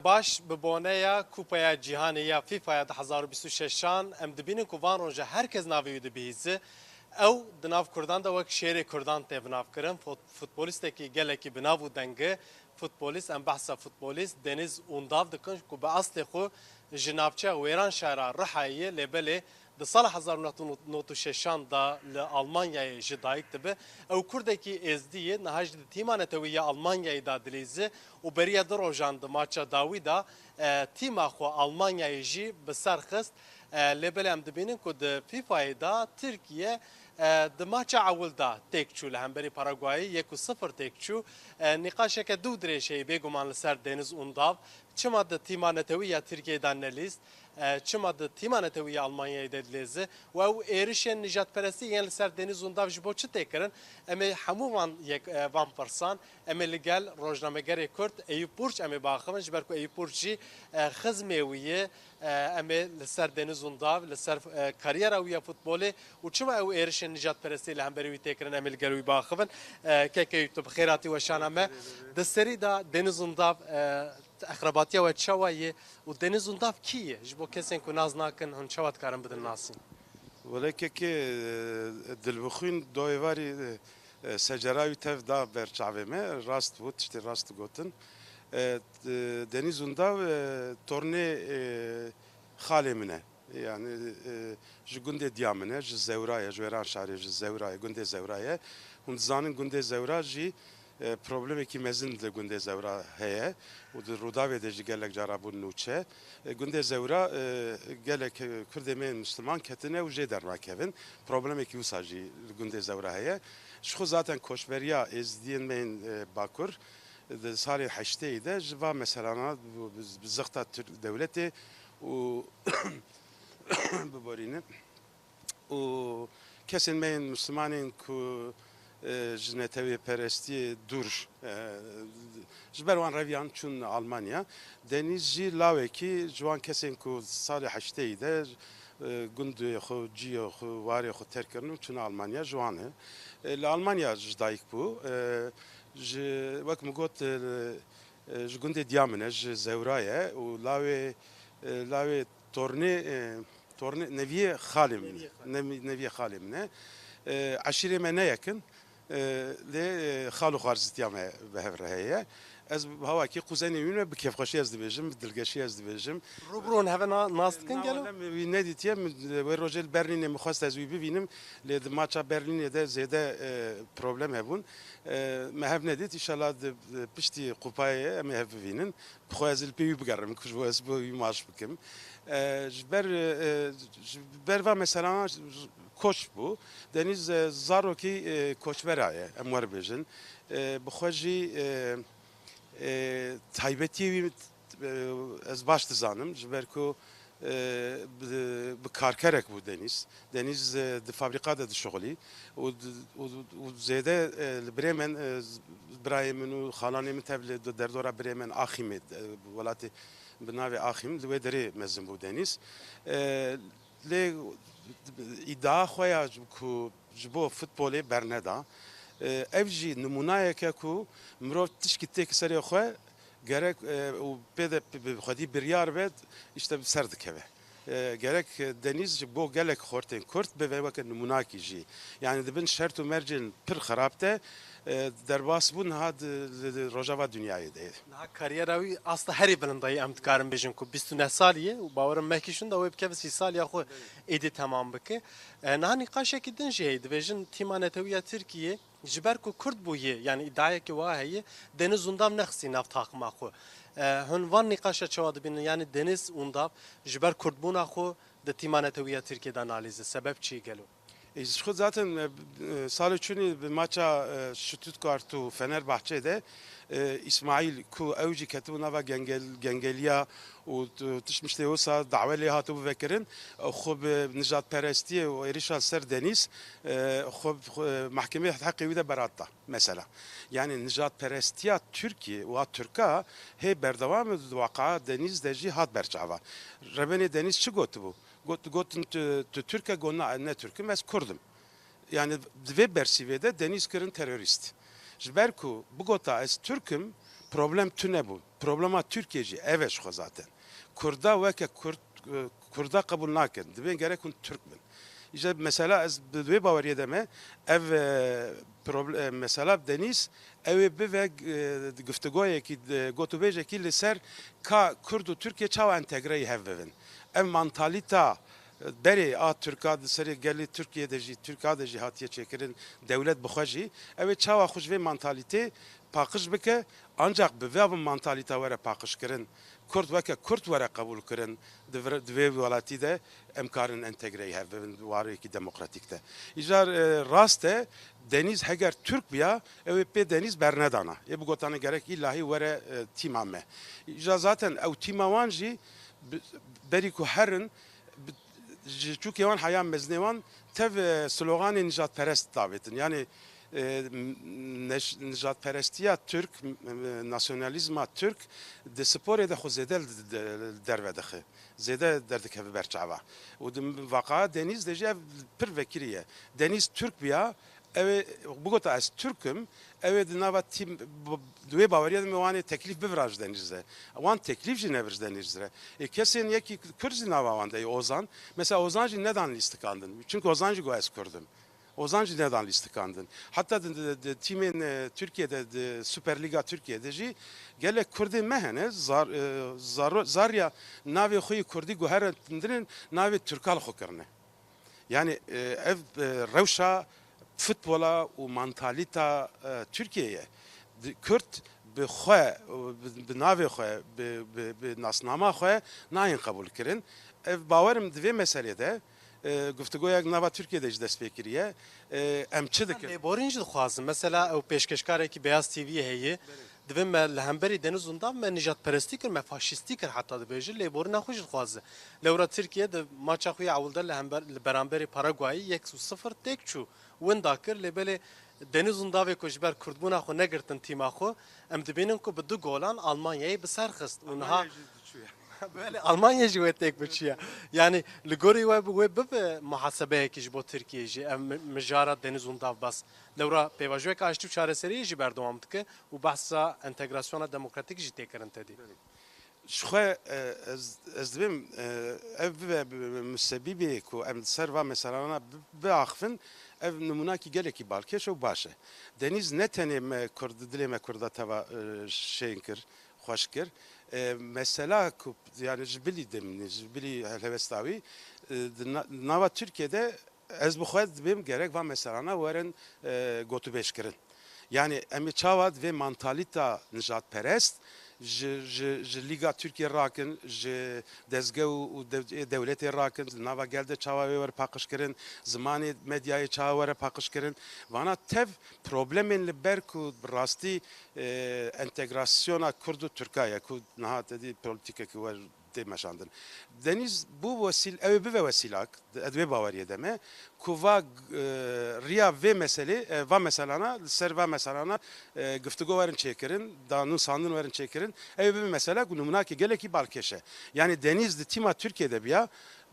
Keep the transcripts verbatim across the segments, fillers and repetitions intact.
Baş, bi boneya Kupaya Cîhanê ya FIFAya du hezar û bîst û şeşan, em dibînin ku van roja her kes navê wî dibihîzi. Ew di nav Kurdan de wek şêrê Kurdan tê binavkirin. Fut-, futbolîstekî gelekî bi nav û deng e. Futbolîst, em behsa futbolîst Deniz Undav dikin ku bi eslê xwe ji navçeya Wêranşehra Rihayê ye, lê belê di sala hezar û neh sed û nod û şeşan de li Almanyayê ji dayik dibe. Ew Kurdekî Êzdî ye, niha jî di tîma netewî ya Almanyayê de dilîze û beriya du rojan di maça dawî de, e, tîma xwe Almanyayê jî bi ser xist. E, lê belê em dibînin ku di FIFAyê de Tirkiye, e, di maça ewil de têk çû li hemberî Paraguayê, yek û sifir têk çû. E, nîqaşeke dû dirêj heye bêguman li ser Deniz Undav. Çima di tîma netewî ya Tirkiyeyê de nelîst? E, çima di tîma netewî ya Almanyayê de dilêze? Û ew êrişên nijadperestî yên li ser Deniz Undav ji bo çi tê kirin? Em ê hemû van yek, e, van pirsan em ê li gel rojnamegerê Kurd Eyûp Burç em ê biaxivin, ji ber ku Eyûp Burç jî, e, xizmê wî ye. E, em ê li ser Deniz Undav, li ser, e, kariyera wî ya futbolê û çima ew êrişên nijadperestî li hemberî wî tê kirin, em ê li gel wî biaxivin. E, kek Eyûp, tu bi xêr hatî weşana me. Di serî de Deniz Undav, e, eqrebatiya we çawa ye û Deniz Undav kî ye? Ji bo kesên ku nas nakin, hûn çawa dikarin bidin nasîn? Wele kekê, e, dilbixwîn do êvarî, e, e, secera wî tev da ber çavê me. Rast bû, tiştê rast gotin. E, d-, Deniz Undav, e, tornê, e, xalê min e. Yani, e, ji gundê diya min e, ji Zewra ye, ji Wêranşarê, ji Zewra ye, gundê Zewra ye. Hûn dizanin gundê Zewra jî, e, problemekî mezin li gundê Zewra heye û di Rûdawê de jî gelek cara bû nûçe. E, gundê Zewra, e, gelek, e, Kurdê me yên Misliman ketine û jê dernakevin. Problemekî wisa jî li gundê Zewra heye. Ji xwe zaten koçberiya Êzidiyên me yên, e, Bakur di salên heşteyî de ji va meselana bi, bi, bi zexta Tirk dewletê û biborîne û kesên me yên Mislimanên ku, e, ji netewê perestiyê dûr, e, ji ber wan reviyan çûn Almanya. Deniz jî lawekî ji wan kesên ku salê heşteyî de, e, gundê xwe, ciyê xwe, warê xwe terk kirin û çûne Almanya ji wan e. E, li Almanya ji dayik bû. E, ji, wek min got, e, e, ji gundê diya min e, ji Zewra ye û lawê, e, lawê tornê, e, tornê neviyê xalê min e. Neviyê xalê. Nevi-, neviyê xalê min e. E, eşîrê me ne yek in. E, lê, e, xal û xwarzîtiya me bi hev re heye. Ez bi hawakî quzenê wî me bi kêfxweşî ez dibêjim, bi dilgeşî ez dibêjim. Rû bi rû hûn heve na-, nas dikin Na, gelo? Wele min wî nedîtiye, min, e, wê rojê li Berlînê min xwest ez wî bivînim, lê di maça Berlînê de zêde, e, problem hebûn. E, me hev nedît, înşallah di, di piştî qupayê em ê hev bivînin. Bi xwe ez li pê wî bigerim, ku ji bo ez bo wî maç bikim. E, ji ber, e, ji ber va mesela koç bû. Deniz, e, zarokî, e, koçbera ye, em wer bêjin. E, bi xwe jî, e, e, taybetiyê wî, e, ez baş dizanim, ji ber ku, e, bi, bi karkerek bû Deniz. Deniz, e, di fabrîka de dişuxulî û di, û, û zêde, e, li Bremen, e, birayê min û xalanê min tev li derdora Bremen, Axîmê, e, welatê bi navê Axîm, li wê derê mezin bû Deniz. E, lê îdia xwe ya ku ji bo futbolê berneda. E, ev jî nimûnayeke ku mirov tişkî têk serê xwe gerek, e, û pê de bi xwedî biryar be, îşte bi ser dikeve. E, gerek Deniz ji bo gelek xortên Kurd bibe weke nimûnakî jî. Yani di bin şert û mercên pir xerab de, e, derbas bû, niha di, di, di rojava dinyayê de ye. Niha kariyera wî asta herî bilind de ye, em dikarin bêjin ku bîst û neh salî ye û bawerim mehkî şûnda wê bikeve sî saliya xwe êdî temam bike. E, niha nîqaşekî din jî heye, dibêjin tîma netewî ya Tirkiyê ji ber ku Kurd bûye, yani îdiayekî wiha heye, Deniz Undav nexistî nav taxima xwe. E, hûn van nîqaşa çawa dibînin? Yani Deniz Undav ji ber Kurdbûna xwe di tîma netewî ya Tirkiyê de nalîze. Sebeb çi ye gelo? E, ji xwe zaten, e, e, salê çûnî bi maça, e, Stuttgart û Fenerbahçe de, e, Îsmaîl ku ew jî ketibû nava gengel-, gengeliya û t-, tişt miştê wisa dawe lê hatibû vekirin, e, xwe bi nijadperestiyê û êrişa ser Denîz, e, xwe, xwe, e, mehkemê heqê wî de berat da, mesela. Yani nijadperestiya Tirkiyê û a Tirka hê berdewam e, di waqaa Denîz de jî hat berçava. Rebenê Denîz çi gotibû? Got, gotin tu, tu Tirk e, got na, ez ne Tirk im, ez Kurd im. Yani di vê bersîvê de Denîz kirin terorîst. Ji ber ku bigota ez Tirk im, problem tune bû. Problema Tirkiyê jî ev e ji xwe zaten. Kurda weke Kurd, e, Kurda qebûl nakin. Dibên gerek hûn Tirk bin. Îja mesela ez bi wê baweriyê de me, ev, e, proble-, e, mesela Denîz, ew ê bive, e, giftigoyekî, e, gotûbêjekî li ser ka Kurd û Tirkiye çawa entegreyî hev bibin. Ev mantalîta, e, berê a Tirka di serê gelê Tirkiye de jî, Tirka de jî hatiye çêkirin, dewlet bi xwe jî, ew ê çawa xwe ji vê mantalîtê paqij bike, ancak bi vê mantalîta were paqijkirin, Kurd weke Kurd were qebûlkirin, di vir-, di vê welatî de em karin entegreyî hev bibin di wariyekî demokratîk de. Îcar, e, rast e, Denîz heger Tirk biya, ew ê pê Denîz bernedana. Ê bigotane gerek îlahî were, e, tîma me. Îcar zaten ew tîma wan jî bi-, berî ku herin, bi-, ji çûkê wan heya mezinê wan tev, e, sloganê nijadperest davêtin. Yani, e, neş-, nijadperestiya Tirk, m-, m-, nasyonalîzma Tirk di sporê de xwe zêde li de-, derve dixe. Zêde derdikeve ber çava. Û di vaqaya Denîz de jî ev pir vekirî ye. Denîz Tirk biya, ew ê bigota ez Tirk im, ew ê di nava tîm, bi, di wê baweriya de me wanê teklîf bivira ji Denîz re. Wan teklîf jî nevir ji Denîz re. Ê kesên yekî Kurd jî nava wan de ye, Ozan. Mesela Ozan jî nedan lîstikandin. Çunku Ozan jî got ez Kurd im. Ozan jî nedan lîstikandin. Heta di, di, di tîmên, e, Tirkiye de, di Süper Lîga Tirkiye de jî gelek Kurdên me hene, zar-, e, zar-, zarya navê xwe yê Kurdî guherandinin, navê Tirka li xwe kirine. Yani, e, ev, e, rewşa futbola û mantalîta, e, Tirkiye ye. Di-, Kurd bi xwe, bi, bi navê xwe, bi, bi, bi nasnama xwe nayên qebûl kirin. Ev bawerim di vê meselê de, e, guftugoyek nava Tirkiye de jî dest pê kiriye. E, em çi dikin? Lêborîn jî dixwazin. Mesela ew pêşkeşkarekî Beyaz T V heye. Divê me li hemberî Deniz Undav me nijadperestî kir, me faşîstî kir heta dibêje. Lêborîna xwe jî dixwaze. Lewra Tirkiye di maça xwe ya ewil de li hember, li beramberî Paraguayê yek û sifir têk çû. Winda kir, lê belê Deniz Undavê ku ji ber Kurdbûna xwe negirtin tîma xwe, em dibînin ku bi du golan Almanyayê bi ser xist. Û niha Almanya jî diçûye. Belê, Almanya jî wê têk biçiye. Yani li gorî we bi wê bibe muhasebeyekî ji bo Tirkiyê jî ev mi-, mijara Deniz Undav bas. Lewra pêvajoyeke aştî û çareseriyê jî berdewam dike û behsa entegrasyona demokratîk jî tê kirin tedî. Ji xwe, e, ez, ez dibêm, e, ev bibe bi, bi musebîbê ku em li ser va meselana bi, biaxivin, ev nimûnakî gelekî balkêş û baş e. Denîz ne tenê me Kurd, dilê me Kurda teva, e, şên kir, xweş kir. E, mesela ku, yani ji bilî dimîne, ji bilî helwesta wî, e, di na-, nava Tirkiye de ez bi xwe dibêm gerek va meselana werin, e, gotûbêjkirin. Yani em ê çawa di vê mantalîta nijadperest ji, ji, ji Lîga Tirkiye rakin, ji dezge û, û dev-, ê dewletê rakin, di nava gel de çawa wê were paqijkirin, zimanê medyayê çawa were paqijkirin. Vana tev problemên li ber ku bi rastî, e, entegrasyona Kurd û Tirka ye ku niha tedî polîtîkeke wer tê meşandin. Denîz bû wesîl-, ew ê bibe wesîlak, ez di wê baweriyê de me, ku va, e, riya vê meselê, e, va meselana, li ser va meselana, e, giftigo werin çêkirin, danûsandin werin çêkirin, ew ê bibe mesela ku nimûnakê gelekî balkêş e. Yani Denîz di tîma Tirkiye de biya,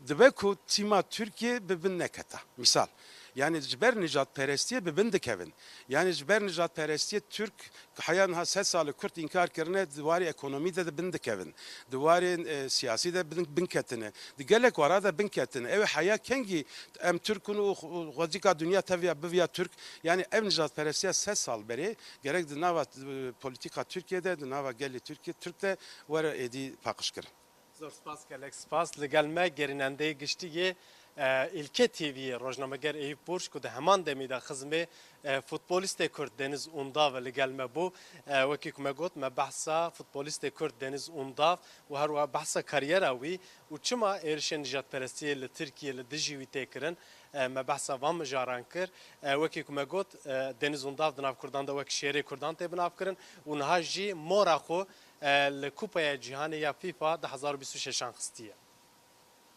dibe ku tîma Tirkiye bi bin neketa. Misal, yani ji ber nijadperestiyê bi bin dikevin. Yani ji ber nijadperestiyê Tirk Heya niha sed sal e Kurd înkar kirine, di warê ekonomî de, de bin dikevin. Di warê, e, siyasî de bin, bin ketine. Di gelek wara de bin ketine. Ew ê heya kengî em Tirk in û xwe-, xwecika dinya teviya biviya Tirk. Yani ev nijadperestiya sed sal berê gerek di nava, e, polîtîka Tirkiye de, di nava gelê Tirkiye, Tirk de were êdî paqijkirin. Zor spas, gelek spas. Li gel me gerînendeyê giştî yê, e, Îlke T V'yê, rojnameger Eyûp Burç, ku di heman demî de xizmê, e, futbolîstê Kurd Deniz Undav e, li gel me bû. E, wekî ku me got, me behsa futbolîstê Kurd Deniz Undav û her wiha behsa kariyera wî û çima êrişên nijadperestiyê li Tirkiyê li dijî wî tê kirin, e, me behsa van mijaran kir. E, wekî ku me got, e, Deniz Undav di nav Kurdan de wek şêrê Kurdan tê binavkirin û niha jî mora xwe, e, li Kupaya Cîhanê ya FIFA du hezar û bîst û şeşan xistiye.